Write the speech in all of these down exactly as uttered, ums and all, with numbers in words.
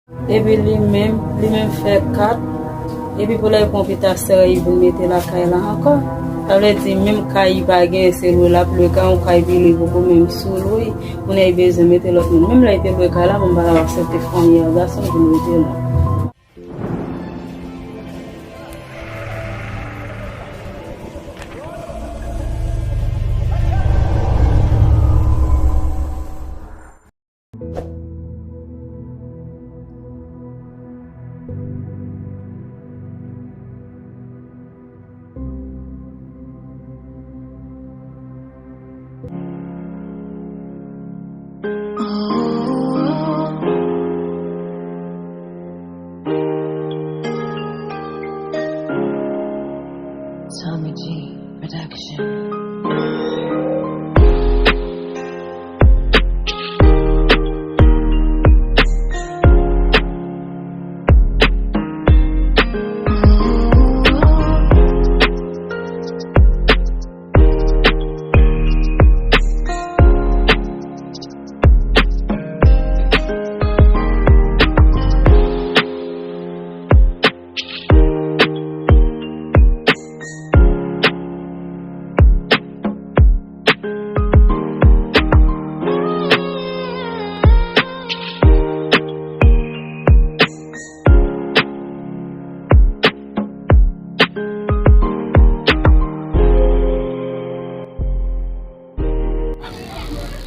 Epi li menm, li menm fè kat. Epi pou lè l pran pita sè, li vin mete lakay la ankò. Sa vle di, menm kay li pa genyen, se lwe l ap lwe kay, yon kay pi lwe poko menm sou lwe. Kounye a li bezwen mete lòt moun. Menm lè li te lwe kay la, manm pa t ap aksepte fanmi a gason vin rete la. Tommy G Production.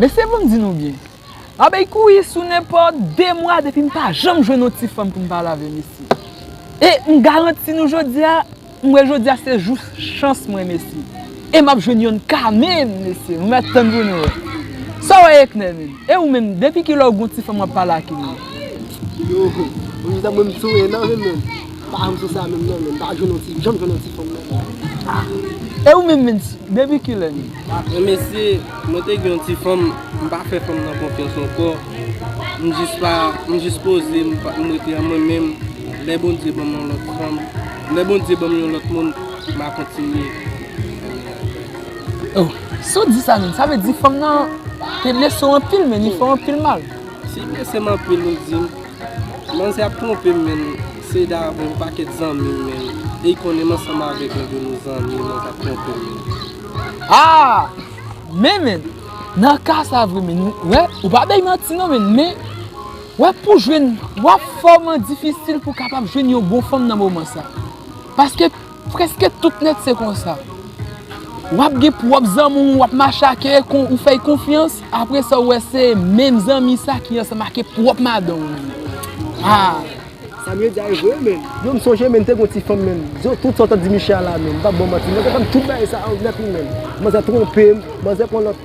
Mesye, pou m di nou byen, m ap kouri sou nenpòt de mwa depi m pa janm jwenn yon ti fanm pou m pale avè mesye. E m garanti nou jodi a, m wè jodi a se jou chans mwen, mesye. E m ap jwenn yonn kanmenm, mesye. Nou mèt tann pou nou wè. Sa w wè, Eknè, menm? E ou menm, depi kilè w gon ti fanm w ap pale ak li menm? Yo, mwen menm, mwen menm sou en an menm, menm. Pa janm sou sa menm, non, menm. Pa jwenn yon ti, janm jwenn yon ti fanm, non, menm. E ou menm, menm, depi kilè, menm? Men mesye, mwen te gen yon ti fanm, m pa fè fanm nan konfyans ankò. M jis pa, m jis poze, m pa, m rete an mwen menm. Lè Bondye ban m yon lòt fanm, lè Bondye ban m yon lòt moun, m a kontinye. Oh, si w di sa menm, sa vle di fanm nan te blese w anpil, men li fè w anpil mal. Si blese m anpil, ou di m, manzè ap twonpe m, men se davè yon pakèt zanmi m, men e l konnen m ansanm avèk nèg yo, nou zanmi, manzè ap twonpe m, men. Ah! Men, men, nan ka sa vre, men, wè, ou pa bay manti non, men, men, wè, pou jwenn, w ap fòman difisil pou kapab jwenn yon bon fanm nan moman sa. Paske prèske tout nèg se konsa. W ap gen pwòp zanmi w, w ap mache ak yo, kon, ou fè yo konfyans, apre sa, ou wè se menm zanmi sa ki ansanm ak pwòp madanm ou. Ah! Sa m ye di a e vre, menm. Yo, m sonje, menm, te gon ti fanm, menm. Yo, tout sa w tande di Michel la, menm. M p ap ba w manti. Manzè fè m tout bagay sa yo nèt, wi, menm. Manzè twonpe m, manzè pran lòt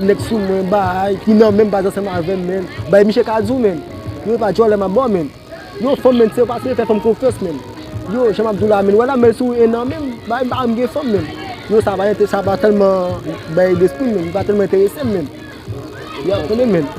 nèg sou mwen, bay, ki nan menm baz ansanm avè m, menm. Bay Michel ka di w, menm. Yo, e pa djòlè m ap ba w, menm. Yo, fanm, menm, se yo pa se fè fanm konfyans, menm. Yo, jan m ap di w la, menm. Wè la, menm sou en an, menm. Bay, m pa janm gen fanm, menm. Yo, sa pa, sa pa tèlman bay lespri m, menm. Li pa tèlman enterese m, menm. Yo, konnen, menm.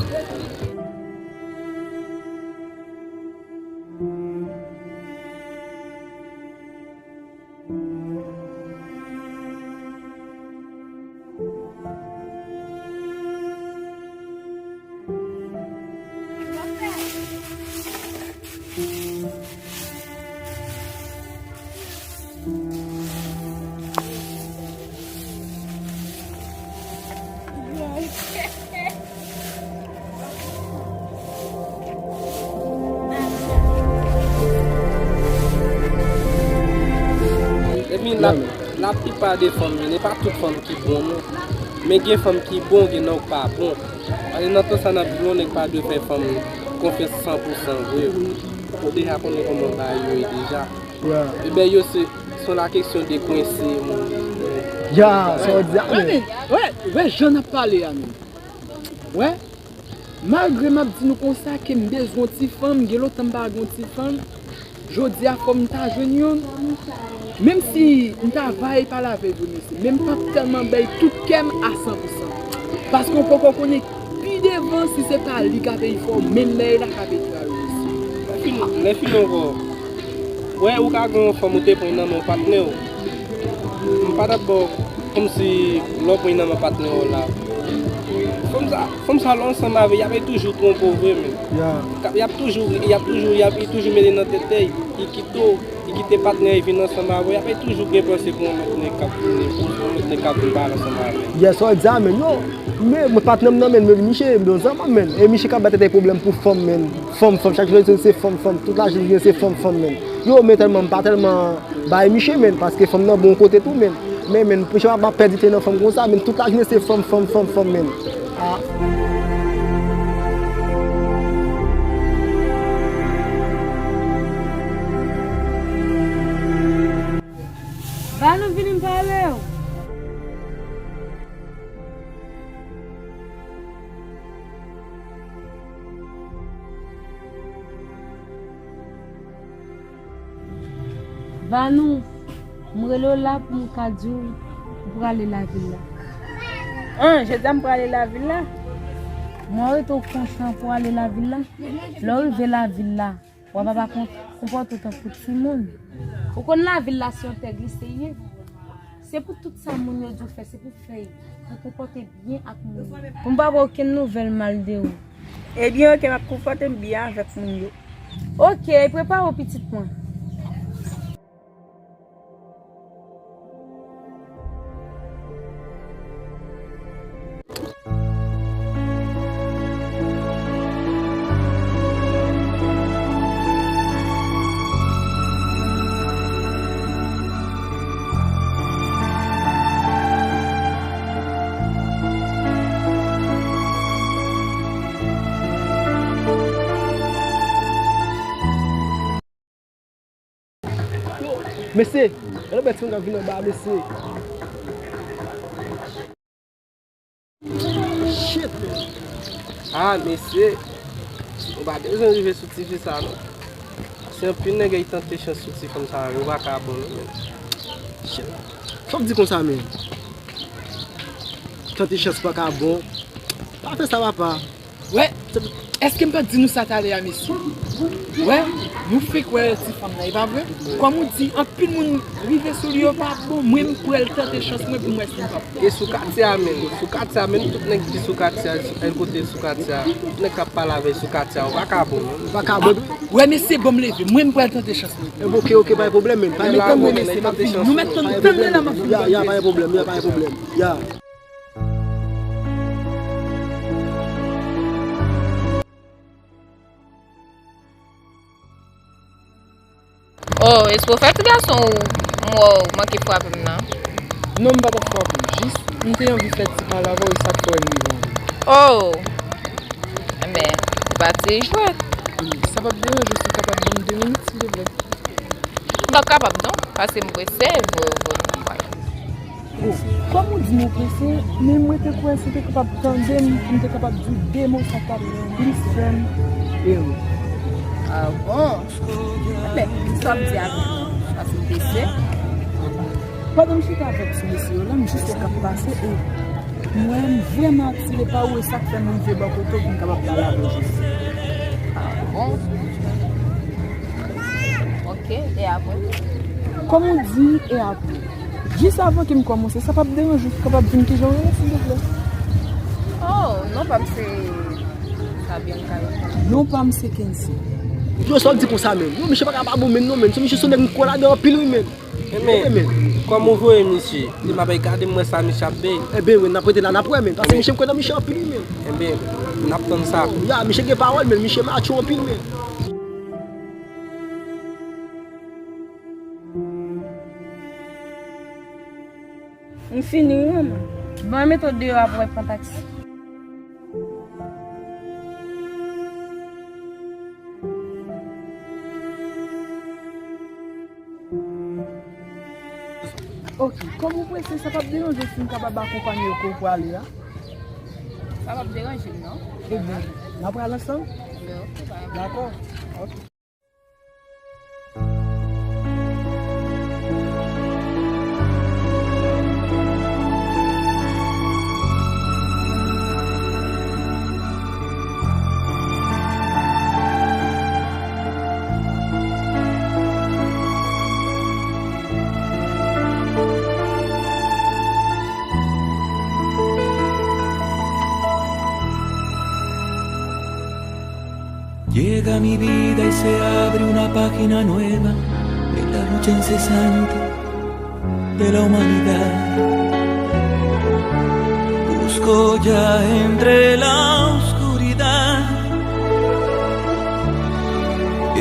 Epi la, laplipa de fanm yo, e pa tout fanm ki bon non. Men gen fanm ki bon, gen nòg pa bon. Paske nan tan sa n ap viv, yon nèg pa dwe fè fanm konfyans san pou san vre. Ou deja konnen kòman bagay yo ye deja. Ebyen yo se, se la kesyon de kwense moun. Ya, sa w di a, men. Wè, wè jan n ap pale a, men. Wè, malgre m ap di nou konsa ke m bezwen yon ti fanm, gen lontan m pa gen yon ti fanm, jodi a fò m ta jwenn youn. Menm si m ta va e pale avè l vre, mesye, men m p ap tèlman bay tout kè m a san pou san. Paske w poko konnen pi devan si se pa li k ap fè efò, menm lè l la k ap etrave, mesye. Lè fini, lè fini ankò. Wè, ou ka gen yon fanm ou te pran nan men yon patnè w. M pa t ap ba w kòmsi lè w pran nan men patnè w la. Fanm Fanm sa lè w ansanm avè l, y ap toujou twonpe w vre, men. Y ap toujou, y ap toujou, y ap toujou mete nan tèt tèt, y kite w, y kite patnè, y vin ansanm avè w, y ap toujou gen panse pou yon lòt nèg k ap vin, pou yon lòt nèg k ap vin pale ansanm avè l. Yes, sa w di a, men, yo. Men, men patnè m nan, men, men, misye, m don zanmi, men. E misye k ap bay tèt pwoblèm pou fanm, men. Fanm, fanm, chak jou se fanm, fanm. Tout lajounen se fanm, fanm, men. Yo, men tèlman, m pa tèlman bay misye, men, paske fanm nan bon kote tou, men. Men, men, misye pa, pa pèdi te nan fanm konsa, men, tout lajounen se fanm, fanm, fanm, fanm, men. Ah. Ba nou vini m pale w. Vanou, m rele w la pou m ka di w ou prale lavil la. An, jodi a m prale lavil la? Mwen rete w konsyan pou ale lavil la? Lè w rive lavil la, w ap pa kon-, konpòte w tankou timoun. Ou konn lavil la se yon tè glise ye. Se pou tout sa moun yo di w fè, se pou w fè yo. Pou w konpòte byen ak moun yo. Pou m pa pran okenn nouvèl mal de ou. Ebyen, oke, m ap konpòte m byen avèk moun yo. Oke, prepare w, pitit mwen. Yo, mesye, gade yon bèl timoun k ap vin anba, mesye. Shit, man. Ah, mesye, ou pa bezwen rive sou tifi sa, non. Se anpil nèg k tante chans sou ti fanm sa, yo pa ka bon, non, men. Shit. Sa w di konsa, men? Tante chans pa ka bon. Pa fè sa, papa. Wè, èske m pa t di nou sa talè a, mesye? Wè, nou fenk wè ti fanm nan, e pa vre? Kòm ou di, anpil moun rive sou li, yo pa bon. Mwen, m pral tante chans mwen pou m wè si m p ap bon. E sou katye a menm, sou katye a menm, tout nèg ki sou katye a, e kote sou katye a, tout nèg k ap pale avè l sou katye a, ou pa ka bon, non. Ou pa ka bon. Wè, mesye, ban m leve. Mwen, m pral tante chans mwen. E, oke, oke, pa gen pwoblèm, men. Pa gen pwoblèm, mesye, m ap vini. Nou mèt tann, tann la, m ap vini. Ya, ya, pa gen pwoblèm, ya, pa gen pwoblèm. Ya. Oh, èske w fè ti gason ou m wè w manke frape m nan? Non, m pa t ap frape w. Jis, m te anvi fè ti pale avè w, e sa k fè w wè m rive anvi. Oh! Enben, se pa ti jwèt. Sa p ap deranje w si w kapab ban m de minit, silvouplè? M p ap kapab non, paske m prese, vre, vre, m pa. Oh, kòm ou di m ou prese, men mwen te kwè si w te kapab tande m, m te kapab di w de mo sa k t ap plis fè m ere. Ah bon? Enben, di sa w ap di a byen, paske m prese. Pandan m chita avèk ti mesye yo la, m jis wè k ap pase e m wè m vrèman atire pa ou e sa k fè m rive bò kote w pou m kapab pale avè w jodi. Ah bon? Ok, e apre? Kòm ou di, e apre? Jis avan ke m kòmanse, sa p ap deranje w, ou kapab di m kijan w rele, silvouplè? Oh, non pa m se Sabianca. Non pa m se Kency. Yo, sa w di konsa menm? Yo, misye pa ka pa bon menm non, menm. Se misye se yon nèg m kwè ladan anpil wi menm. Enben, kòm ou voye misye, e m ap gade m wè sa misye ap bay. Enben, wi, n ap rete la, n ap wè, men. Paske misye, m kwè nan misye anpil, wi, men. Enben, n ap tann sa. Ya, misye gen pawòl, men. Misye macho anpil, men. M fini, wi, manman. Bon, mete w deyò apre w pran taksi. Ok, kòm ou prese, sa p ap deranje w si m kapab akonpanye w kote w prale a? Sa p ap deranje m, non. Ebyen, n a pral ansanm? Ebyen, ok, pa gen pwoblèm. Dakò. Ok. Mi vida y se abre una página nueva en la lucha incesante de la humanidad. Busco ya entre la oscuridad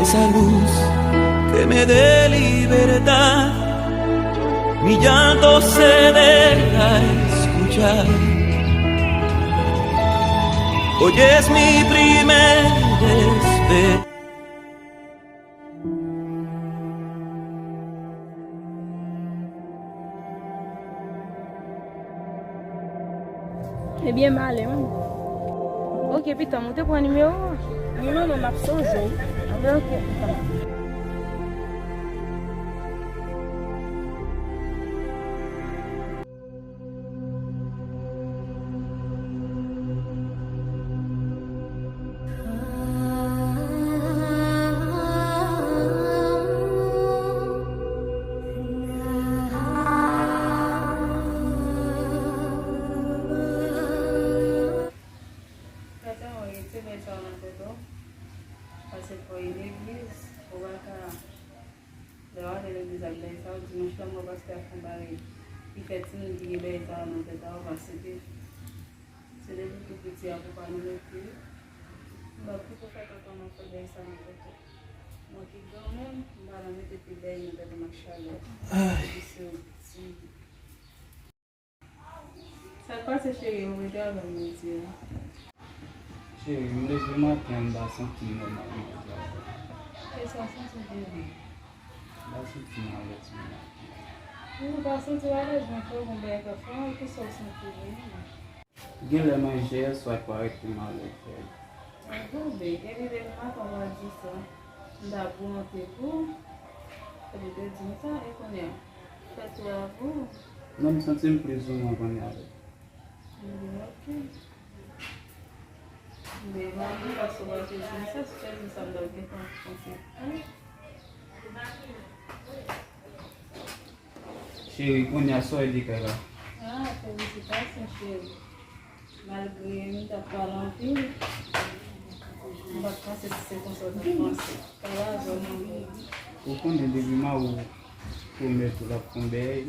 esa luz que me dé libertad. Mi llanto se deja escuchar. Hoy es mi primer despertar. Ebyen, m ale, wi. Oke, pitanm, ou te pran nimewo a? Wi, manman, m ap sonje w. Anben, oke, pitanm. Tata, mwen rete bay sa yo nan tèt ou. Pase fò e legliz, ou pa ka, lè w ale legliz ak bay sa yo, dimanch la, mwen pastè ap fè yon bagay ki fè timoun ki gen bay sa yo nan tèt a yo pa sete. Se depi tou piti a pou pa nou rete. M pa pito fè tonton nan fè bay sa nan tèt ou. Mwen ki granmoun, m pa nan mete pye dèyè nan tèt ou ak chalè. Depi se yon ti Sa k pase, cheri, ou rete avè m jodi a? Cheri, m leve maten an, m pa santi m nòmal, m rete avè w. E sa w santi w te vin? M pa santi m alèz menm. Ou pa santi w alèz, men fò w gon bagay k ap fè w, kisa w santi w menm? Genlè manje yèswa k parèt pou m alèz, cheri. Bon, ben, epi depi maten w pa di sa. M t ap gwante pou ou. Epi w te di m sa, e kounye a? Fèt la pou ou? Non, m santi m plizoumwen kounye a wi. Ebyen, oke. Ebyen, m ap di paske w pa te di m sa, si w te di m sa, m t ap gentan panse pou ou. Cheri, kounye a sa w ye de kay la? Ah, felisitasyon, cheri. Malgre m t ap pale anpil, m pa t panse si se konsa w t ap panse. Kay la, vrèman bèl. Ou konnen depi mari w pwomèt ou l ap fè yon bèy,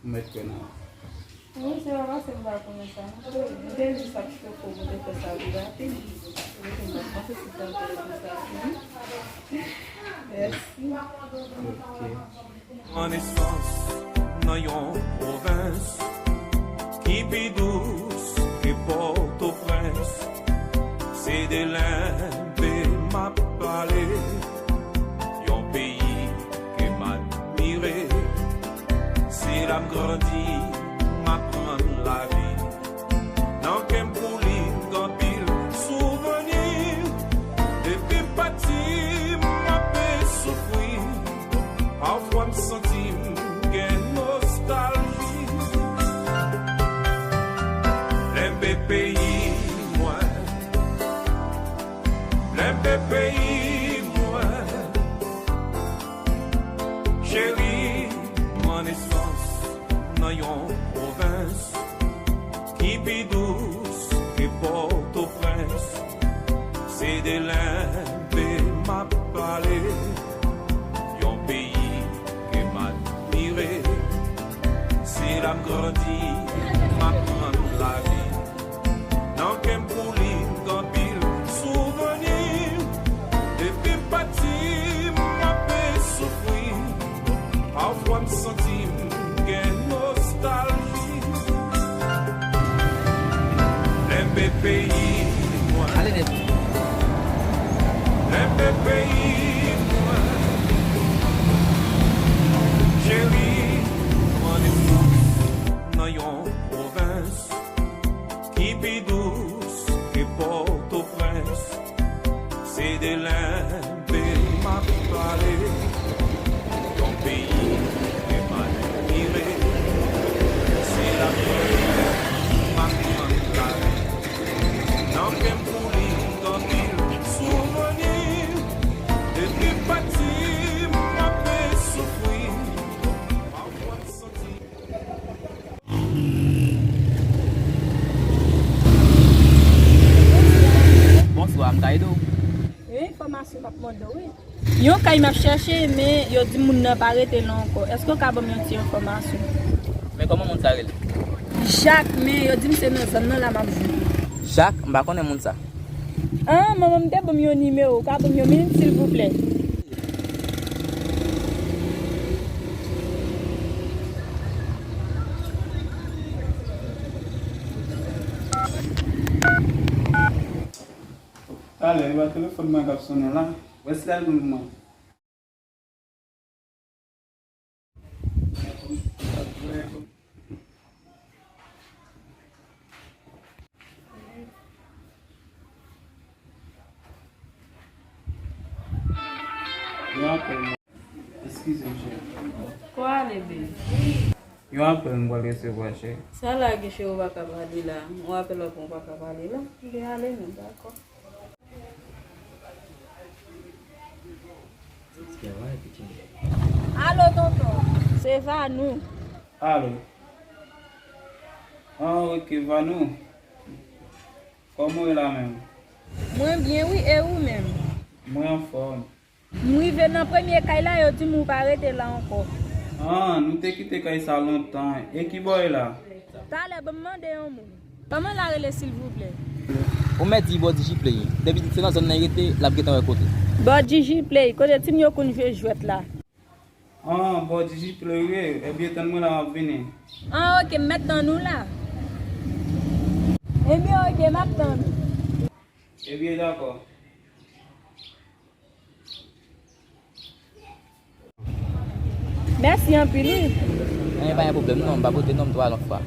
ou mèt kwè nan li. Wi, se pa paske m pa konnen sa non, cheri. M te di sa pito fò pou te fè sa pi rapid. Wi, m pa t panse si sa te konsa. Mèsi. Ok. Pran nesans nan yon pwovens ki pi dous ke Pòtoprens. Se de Lenbe m ap pale, yon peyi ke m admire. Se la m grandi, m aprann lavi. Nan kè m pou li, m gen anpil souvni. Depi m pati, m ape soufri. Pafwa m santi m gen nostalji. Lenbe peyi mwen, Lenbe peyi mwen. Cheri, pran nesans nan yon pwovens ki pi dous ke Pòtoprens. Se de Lenbe m ap pale, yon peyi ke m admire. Se la m grandi, m aprann lavi. Nan kè m pou li, m gen anpil souvni. Depi m pati, m ape soufri. Pafwa m santi m gen nostalji. Lenbe peyi mwen. Ale nèt. Lenbe peyi mwen. Cheri, pran nesans nan yon pwovens ki pi dous ke Pòtoprens. Se de Lenbe m ap pale, yon peyi ke m admire. Se la m grandi, m aprann lavi. Nan kè m pou li, m gen anpil souvni. Depi m pati, m ape soufri. Pafwa m santi Bonswa, m ka ede w? Wi, fò Enfòmasyon m ap mande w, wi. Yon kay m ap chèche, men yo di moun nan pa rete la ankò. Èske w ka ban m yon ti enfòmasyon? Men kòman moun sa rele? Jak, men yo di m se nan zòn nan la m ap jwenn li. Jak? M pa konnen moun sa. Ah, manman m te ban m yon nimewo. Ou ka ban m yon minit, silvouplè? Talè, e pa telefòn mwen k ap sonnen la. Wè si l al pou mwen. Yo apèl mwen. Eskize m, cheri. Kwa ale, baby? Yon apèl m pral resevwa, cheri. Sa lage, cheri, ou pa ka pale la. Yon apèl w ap pran, ou pa ka pale la. Ebyen, ale menm, dakò. Alo, tonton. Se Vanou. Alo. Ah, ok, Vanou. Kòman w ye la menm? Mwen byen, wi, e ou menm? Mwen anfòm. M rive nan premye kay la, yo di m ou pa rete la ankò. Ah, nou te kite kay sa lontan. E ki bò w ye la? Talè, ban m mande yon moun. Kòman l a rele, silvouplè? Ou mèt di bò Digiplay. Depi se nan zòn nan li rete, l ap gentan wè kote. Bò Digiplay, kote timoun yo konn jwe jwèt la. Ah, bò Digiplay, wi. Ebyen, tann mwen la, m ap vini. Ah, ok, m mèt tann ou la. Ebyen, ok, m ap tann ou. Ebyen, dakò. Mèsi anpil, wi. Anyen, pa gen pwoblèm, non, m pa pote non, m tou al yon fwa.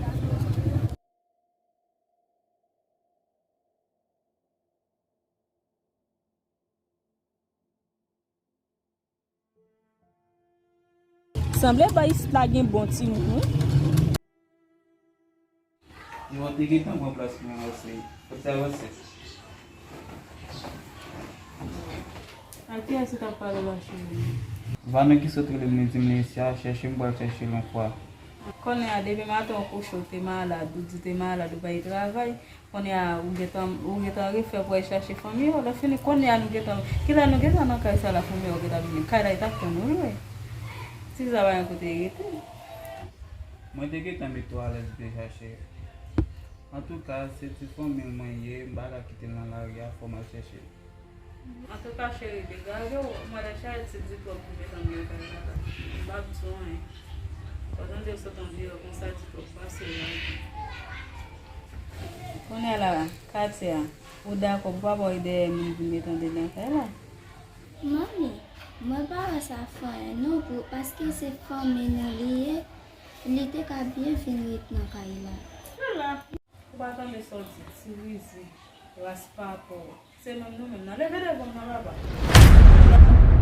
Sanble bò isit la gen bon timoun, wi. Yo, te gentan pran plas mwen, Wesey. Kot sa, Wesey? A kiyès ou t ap pale la, cheri? Vanou ki sot rele m, li di m li isi a, chèche m, pral chèche l yon fwa. Kounye a, depi maten w kouche, w te malad, ou di w te malad, ou pa t travay. Kounye a, ou gentan, ou gentan refè pou w al chache fanmi w. Lè fini, kounye a, nou gentan, kilè nou gentan nan kay sa la, fanmi w gentan vini. Kay la, li t ap tann ou, wi. Ti sa pa gen kote rete. Mwen te gentan met ou alèz deja, cheri. Antouka, se ti fanmi l mwen ye, m pa ka kite l nan lari a, fò m al chèche l. Antouka, cheri, degaje w, mwen lè chaje ti di twòp pou met ann nan kay la. M p ap di w anyen. Fò tande w sot andeyò konsa, ti twòp pase la. Kounye a la, Katia, ou dakò pou papa w dèyè moun vin met andedan kay la? Manmi, mwen pa wè sa fè anyen non pou, paske se fanmi nou li ye, li te ka byen vin ret nan kay la. Ou pa tande sa w di, ti rize, ras pa pa w. Se menm nou menm nan. Leve devan m nan, papa.